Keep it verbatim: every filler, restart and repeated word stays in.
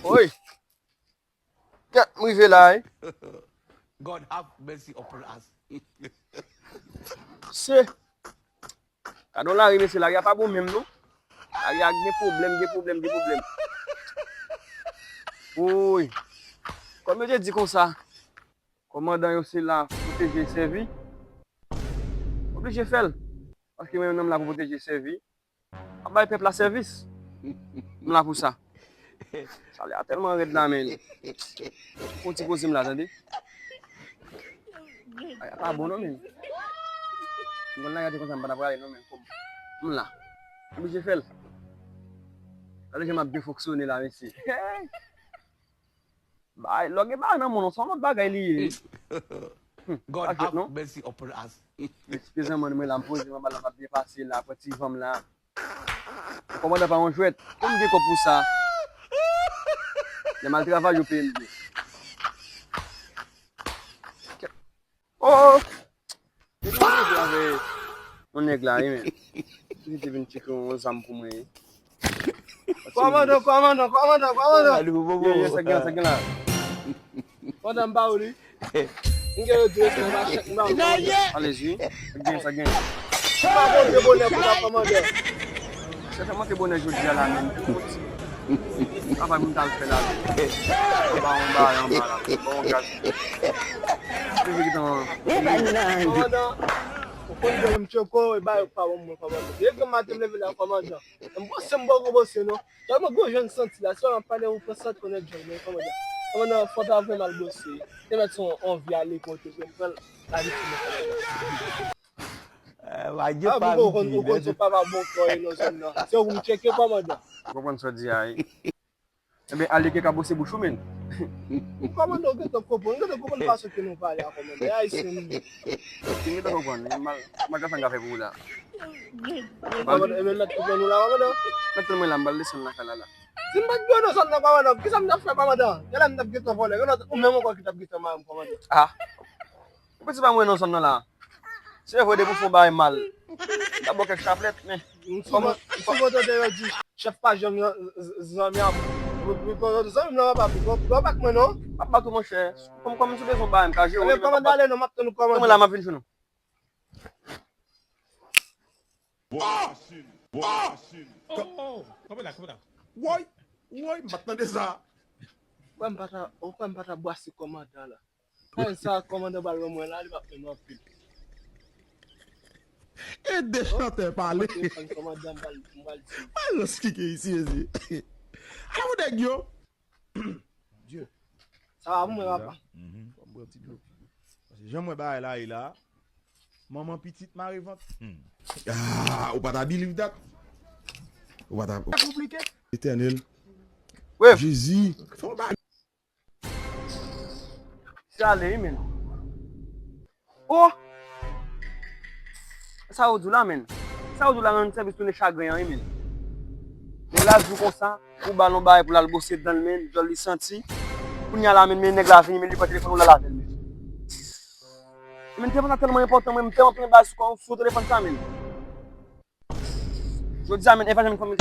Oy. Kèt, m rive la, wi. God have mercy upon us. Se. Gade yon lari, mesye, lari a pa bon menm, non. Lari a gen pwoblèm, gen pwoblèm, gen pwoblèm. Woy. Kòm yo te di konsa, kòmandan yo se la pwoteje e sèvi. Oblije fè l. Paske mwen menm m la pou pwoteje e sèvi. Ap bay pèp la sèvis. M la pou sa. Salè a tèlman rèd la, men. Fon ti poze m la, tande. Ay, a pa bon non, men. M konn lage konsa, m pa ta prale non, men. Kòm m la. Oblije fè l. Gade jan m ap byen fonksyone la, mesye. Bay, lòge ba nan moun, se yon lòt bagay li ye. God have mercy upon us. Eskize mwen, mwen la, m poze m anba la, m ap byen pase la, pran ti van m la. Kòmandan pa yon jwèt. Kòm m gen kòb pou sa. Lè m al travay, yo peye m byen. Oh! Yon nèg la, wi, men. Li te vin tcheke yon zam pou mwen, wi. Kòmandan, kòmandan, kòmandan, kòmandan. Yo, yo, sa gen, sa gen la. Pandan m ba ou li. M gen yo di yo se yon machann, m ba ou kòmandan. Allez-y. Sa gen, sa gen. Ou pa monte bonè pou ta kòmandan. Se te monte bonè jodi a la, men. Apa m t al fè la. Anba, anba, anba la. Bon, gaz. Kòmandan, ou konn jan m tcheke w, e ba yo pa bon mwen kòmandan. Depi maten m leve la kòmandan. M panse m poko bose non. Tèlman gwo jan m santi la, si w ap pale ou pran sant konnen djòl mwen kòmandan. Kòmandan, fò ta vrèman al bose. Te mèt se yon anvi ale kote pou m pran l. Lavi ti mwen kòmandan. Eh, pa gen pa ou konn, ou konn se papa bon kò e nan zòn nan. Se ou m tcheke kòmandan. Ou konprann sa w di a, wi. Ebyen, ale ke ka bose bouch ou, men. Kòmandan, ou gentan konprann, ou gentan konprann fason ke nou pale a, kòmandan. E ayisyen nou ye. Ou gentan konprann, mal, mal sa m ka fè pou ou la. Kòmandan, ebyen, mèt tout nan nou la, kòmandan. Mèt tout mwen la, m pral desann lakay la, la. Si m pa t gen nan zòn nan, kòmandan, kisa m t ap fè, kòmandan? Genlè m t ap gentan vòlè, genlè ou menm ankò ki t ap gentan mare m, kòmandan. Ah. Ou pèse pa mwen nan zòn nan la. Se vre, depi w fè yon bagay mal, m ta ba w kèk chaplèt, men. M souvan, m souvan tande yo di, chèf pa janm zan-, z-, zanmi a. Zanmi m nan pa pi. Bon, bon, pa k mwen non. M ap bat ou, monchè. Kòm, kòm si w bezwen yon bagay, m ka jere w. Ebyen, kòmandan, ale non, m ap tann ou, kòmandan. Mwen la, m ap vin jwenn ou. Bwa masin, bwa masin. Oh, oh, oh. Kanpe la, kanpe la. Woy, woy, m pa t tande sa. Ou kwè m pa ta, ou kwè m pa ta bwase kòmandan la? Ay, sa kòmandan pral ban mwen la, li p ap menm anpil. E de chantè pale. Mwen telefòn kòmandan, m pral, m pral di. Alòs ki gen isi, isi. Ala pou nèg yo. Dye. Sa va pou mwen, papa? Mhm. Fò m pran ti dlo. Paske jan mwen bagay la ye la, manman pitit mare vant. Hmm. Ah, ou pa ta believe that? Ou pa ta. Sa konplike. Etènèl. Wi. Jezi. Fè yon bagay. Se ale, wi, men. Oh! Sa yo di w la, men. Sa yo di w la rann sèvis tounen chagren an, wi, men. Men la di w konsa, ou ba l yon bagay pou l al bwose dan l, men, djòl li santi. Kounye a la, men, men nèg la vini, men li pran telefòn ou l al avè l, men. Men telefòn sa tèlman enpòtan, men, m tèlman plen bagay sou, sou telefòn sa, men. Jodi a, men, evanjèl fanmi.